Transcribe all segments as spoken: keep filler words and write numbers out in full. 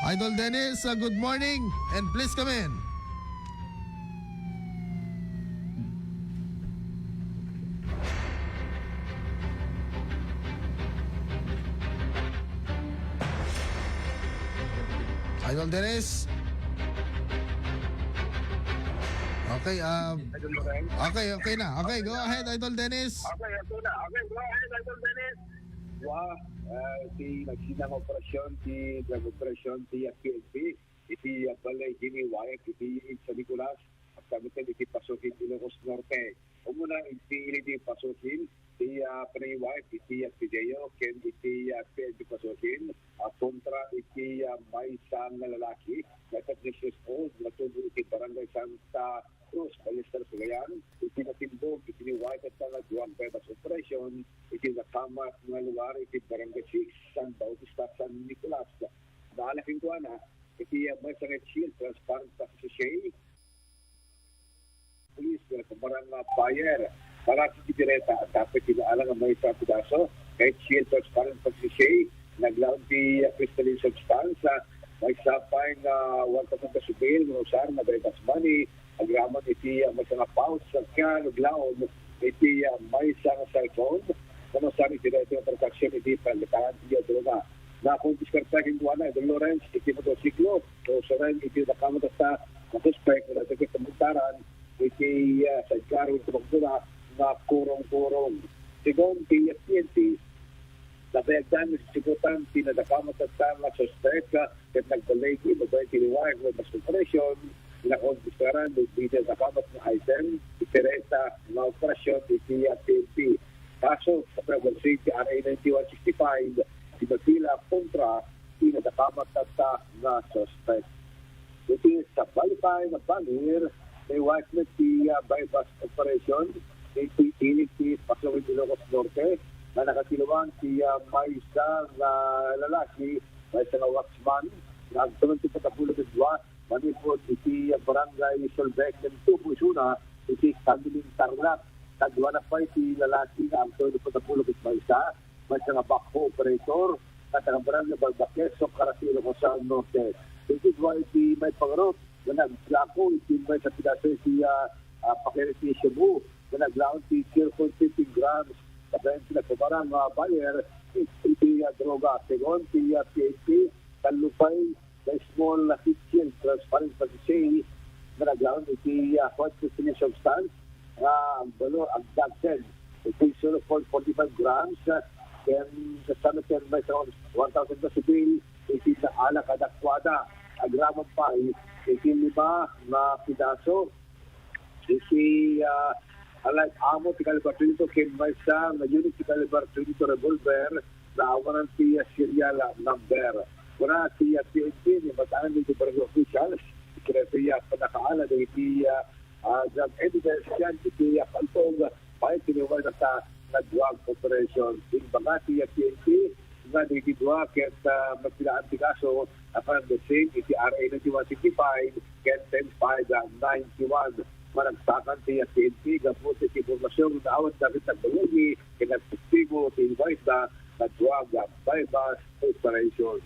Idol Dennis, uh, good morning and please come in. Idol Dennis? Okay, um, okay, okay na. Okay, go ahead, Idol Dennis. Okay, okay na. Okay, go ahead, Idol Dennis. Wa, ah, iti nagsinang operasyon, ti drug operasyon, ti P N P, iti, ah, balay giniwayag, iti San Nicolas, agtameten iti paso ken Ilocos Norte. Umuna, iti ili ti paso ken, ti, ah, panagiwayag, iti, ah, Pideo, ken iti, ah, P N P paso ken, ah, kontra iti, ah, maysa nga lalaki, nga thirty-six years old, nga tubo iti Barangay Santa Cruz, Ballester, Cagayan, iti natimbog iti niwayag tatta nga drug buy-bust operation, iti nakamat nga lugar iti Barangay six, San Bautista, San Nicolas. Naala kenkuana, iti, ah, maysa nga shield transparent plastic sachet, pulis nga nagpabarang nga buyer. Para ti direta, tapos kinaala nga maysa a pidaso, kahit shield transparent plastic sachet, naglaom ti, ah, crystalline substance, ah, maysa pay nga one thousand peso bail nga usar nga buy-bust money, agraman iti, ah, maysa nga pouch, nga naglaom iti, ah, maysa nga cellphone, nga usar iti daytoy nga transaksyon iti panagdaan ti, ah, droga. Nakonpiskar kenkuana, Idol Lawrence, iti motorsiklo, nga usaren iti nakamat tatta nga suspek, nga nagkakatamentaran iti, ah, sidecar wenno makina nga kurong-kurong. Segun ti P N P, nabayagdan nga sisigutan ti nadakamat tatta nga suspek, ah, ket nagbaligi babaen ti liwayag nga buy-bust operation, nakonpiskaran dagiti nadakamat nga item iti direta nga operasyon iti P N P. Kaso, sa prevalensya ti R A ninety-one sixty-five, ti nagpila kontra ti nadakamat tatta nga suspek. Iti sabali pay nga bangir, nawiwayag met ti, ah, buy-bust operation iti ilik ti Paso ken Ilocos Norte, nga nakakiluan ti, ah, maysa nga lalaki, maysa nga watchman, nga agtamen ti patapulok ket dua, manipud iti, ah, Barangay Solbec ken tubo isuna iti Kamiling Tarlac. Kaduana pay ti lalaki nga agtamen ti patapulok ket maysa, maysa nga backhoe operator, nga taga-Barangay Balbaqueso, Carasi, Ilocos Norte. Iti dua iti maipangarut nga nagdako iti maysa a pidaso iti, ah, ah, paket iti shabu nga naglaom ti zero point fifteen grams. Kabayan ti nagpabarang nga buyer iti, iti, ah, droga. Segun ti, ah, P N P, tallo pay nga small, ah, keychain, transparent plastic sachet, nga naglaom iti, ah, white crystalline substance nga ang balor agdagsen iti zero point forty-five grams, ah, ken sasano ken maysa one thousand peso bail iti naala kadakuada. Agraman pay iti lima nga pidaso iti, ah, a live ammo ti kaliber twenty-two ken maysa nga unit ti kaliber twenty-two revolver nga awanan ti, ah, serial, ah, number. Kuna ti, ah, P N P, ni mataan iti barangay officials, ikinay ti, ah, pannakaala dagiti, ah, ah, drug evidence ken iti, ah, pantog, pay kiniway na sa nga drug operation. Imbaga ti, ah, P N P, nga dagiti dua ket, ah, mapilaan ti kaso, apan the same iti R A ninety-one sixty-five ken ten five ninety-one. Managsakan ti P N P gapu iti impormasion nga awan dagiti nagbaligi ken nagtestigo ti involved na nga drug buy-bust operation.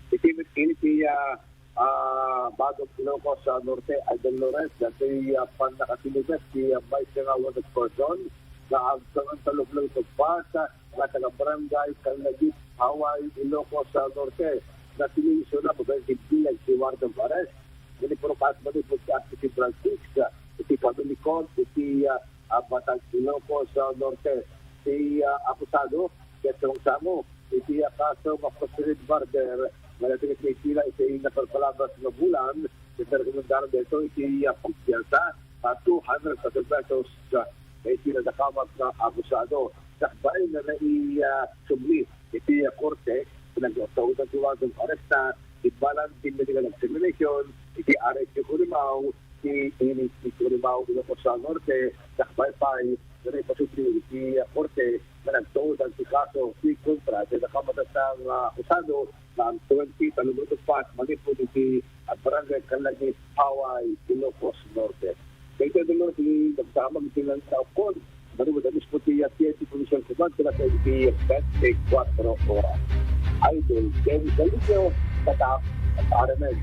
Iti met-, iti, ah, ah, Badong Ilocos, ah, Norte, Idol Lawrence, datoy, ah, pannakatilimek ti, ah, maysa nga wanted person nga agtamen tallo puluh ket uppat, ah, nga taga-Barangay Calnagit, Hawaii, Ilocos, ah, Norte. Natiliso na babaen ti bileg ti warrant of arrest. Nanipurukat manipud ti Active Branch six, ah, iti Family Court iti, ah, ah, Batang Ilocos, ah, Norte. Ti, ah, akusado ket sumangsamo iti, ah, kaso nga first degree murder nga nagpila iti napalpalabas nga bulan, ket rekomendaran daytoy iti, ah, pagpiyansa a two hundred thousand pesos, ah, iti nadakamat nga akusado. Sakbay nga nai-, ah, subli iti, ah, korte, nagtaudan ti warrant of arrest na, imbalan ti medical examination iti R H C Curimao, ti N H C Curimao, Ilocos Norte, sakbay pay nga naipasubli iti, ah, korte nga nagtaudan ti kaso ti kontra ti nadakamat tatta nga akusado nga agtamen ti tallo puluh ket uppat manipud iti, ah, Barangay Calnagit, Hawaii, Ilocos Norte. Daytoy, Idol Lawrence, ti nagdamag iti nangtaukon. Manipud a mismo ti, ah, P N P Provincial Command, kina sa iti twenty-four oras. Idol, Ken Galindo, Tatak, Aramen.